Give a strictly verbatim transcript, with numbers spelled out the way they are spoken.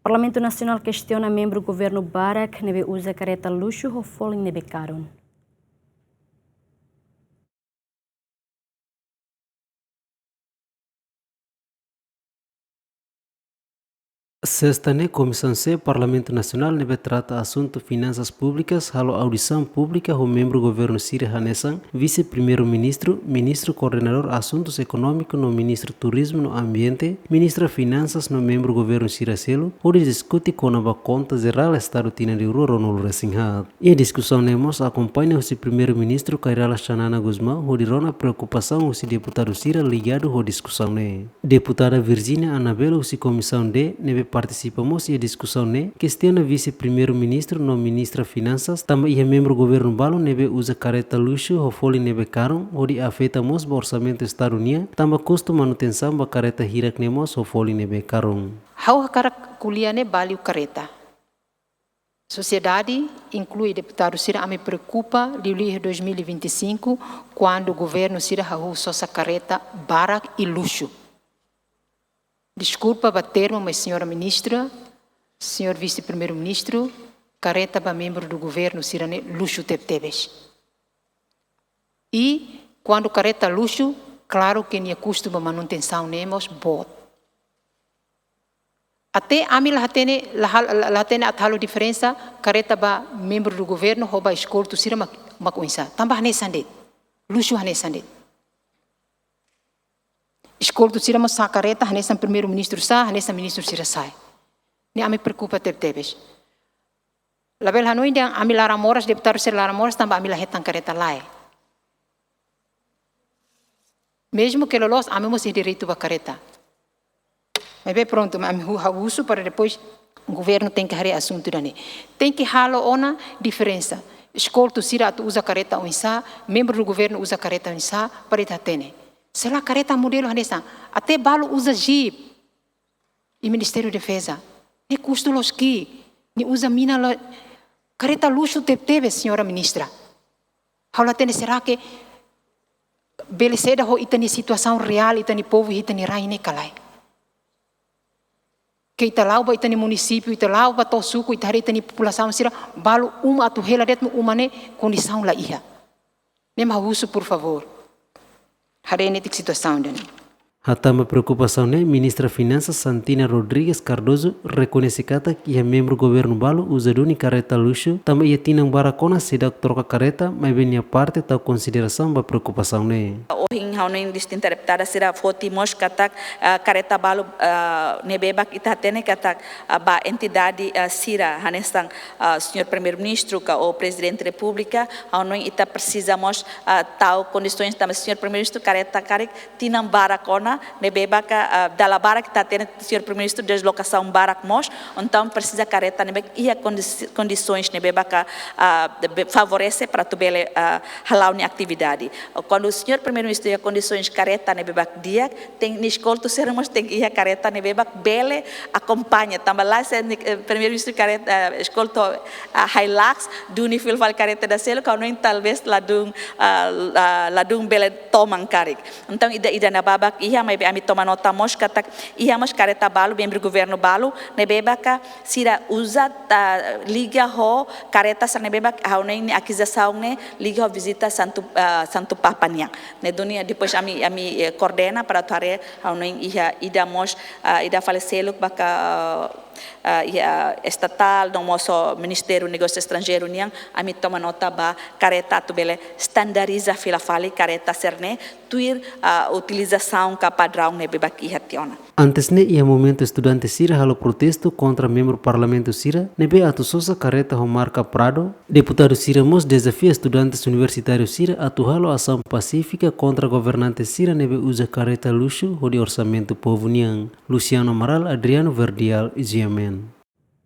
Parlamentu Nasionál kestiona membru governu barak ne'ebé uza kareta luxu ho folin ne'ebé karun. Sesta ne'e, Komisaun C Parlamentu Nasionál ne'ebé trata asuntu finansas públikas halo audisaun públika ho membru governu sira hanesan Vise-Primeiru-Ministru, Ministru Koordenadór Asuntus Ekonómiku no Ministru Turizmu no Ambiente, Ministra Finansas no membru governu sira seluk, hodi diskute kona-ba Konta Jerál Estadu tinan rihun rua ruanulu-resin-haat. Iha diskusaun ne'e mós akompaña husi Primeiru-Ministru Kay Rala Xanana Gusmão, hodi rona preokupasaun husi deputadu sira ligadu ho diskusaun ne'e. Deputada Virginia Anabela husi Komisaun D, ne'ebé partisipa mós iha diskusaun ne'e, kestiona Vise-Primeiru-Ministru no Ministra Finansas, tanba iha membru governu balu ne'ebé uza kareta luxu ho folin ne'ebé karun, hodi afeta mós ba orsamentu Estadu nian, tanba kustu manutensaun ba kareta hirak ne'e mós ho folin ne'ebé karun. Ha'u hakarak ko'alia ne'e ba liu kareta. Sosiedade, inklui deputadu sira, ami preokupa liuliu dois mil e vinte e cinco, kuandu governu sira hahú sosa kareta barak i luxu. Deskulpa ba termu, mas señora ministra, señór vise-primeiru-ministru, kareta ba membru do governu sira-ne'e luxu tebetebes. I kuandu kareta luxu, klaru ke nia kustu ba manutensaun ne'e mós boot. Até ami la hatene, la hal-, la, la hatene atu halo diferensa kareta ba membru do governu ho ba eskoltu sira mak, mak oinsá. Tanba hanesan de'it. Luxu hanesan de'it. Eskoltu sira mós sa'e kareta, hanesan primeiru-ministru sa'e, hanesan ministru sira sa'e. Ne'e ami preokupa tebetebes. Labele hanoin dehan ami laran moras, deputadu sira laran moras, tanba ami la hetan kareta, lae. Mezmu ke loloos, ami mós iha direitu ba kareta. Maibé prontu, ami hu-, ha'u husu para depois governu tenke haree asuntu ida-ne'e. Tenke halo ona diferensa. Eskoltu sira atu uza kareta oinsá, membru do governu uza kareta oinsá, para ita hatene. Se lae kareta modelu hanesan, até balu uza jeep. I Ministériu Defeza, ne'e kustu loos ki'ik, nia uza mina la, kareta luxu tebetebes, señora ministra. Ha'u la hatene, será ke bele seda ho ita-nia situasaun reál, ita-nia povu, ita-nia rai ne'e ka lae? Ke ita la'o ba ita-nia munisípiu, ita la'o ba to'o suku, ita haree ita-nia populasaun sira, balu uma atu hela de'it mak uma ne'e kondisaun la iha. Ne'e mak husu, por favór. Haree netik situasaun ida-ne'e. Hatán ba preokupasaun ne'e, Ministra Finansas Santina Rodrigues Cardoso rekoñese katak iha membru governu balu uza duni kareta luxu, tanba iha tinan barak ona seidauk troka kareta, maibé nia parte tau konsiderasaun ba preokupasaun ne'e. Ohin ha'u-nia distinta deputada sira foti mós katak, ah, kareta balu, ah, ne'ebé bak ita hatene katak, ah, ba entidade, ah, sira hanesan, ah, señór Primeiru-Ministru ka ou Prezidente Repúblika, ha'u hanoin ita presiza mós, ah, tau kondisoens tanba señór Primeiru-Ministru kareta karik tinan barak ona, ne'ebé bak, ah, dala barak ita hatene señór Primeiru-Ministru deslokasaun barak mós, entaun presiza kareta ne'ebé iha kondis-, kondisoens ne'ebé bak, ah, be-, favorese para atu bele, ah, hala'o nia atividade. Kuandu señór Primeiru-Ministru iha kondisoens kareta ne'ebé bak di'ak, tenke nia eskoltu sira mós tenke iha kareta ne'ebé bak bele akompaña. Tanba lae se nia, eh, Primeiru-Ministru kareta, eh, eskoltu, ah, Hilux, duni fila fali kareta ida seluk, ha'u hanoin talvés ladún, ah, la, ladún bele toman karik. Entaun, ida-idak ne'ebá bak iha, maibé ami toma nota mós katak iha mós kareta balu, membru governu balu, ne'ebé bak sira uza, ah, liga ho kareta sira ne'ebé bak, ha'u hanoin nia akizasaun ne'e liga ho vizita Santu, ah, Santu Papa nian. Ne'e duni, depois ami, ami, eh, koordena para atu haree, ha'u hanoin iha ida mós, ah, ida fali seluk bak, ah, ah, iha estatál, no mós ho Ministériu Negósiu Estranjeiru nian, ami toma nota ba kareta atu bele standardiza fila fali kareta sira-ne'e, tuir, ah, utilizasaun ka padraun ne'ebé bak iha tiha ona. Antes ne'e, iha momentu estudante sira halo protestu kontra membru parlamentu sira ne'ebé atu sosa kareta ho marka Prado, deputadu sira mós dezafia estudantes universitáriu sira atu halo asaun pasífika kontra governante sira ne'ebé uza kareta luxu hodi orsamentu povu nian. Luciano Amaral, Adriano Verdial, G M N.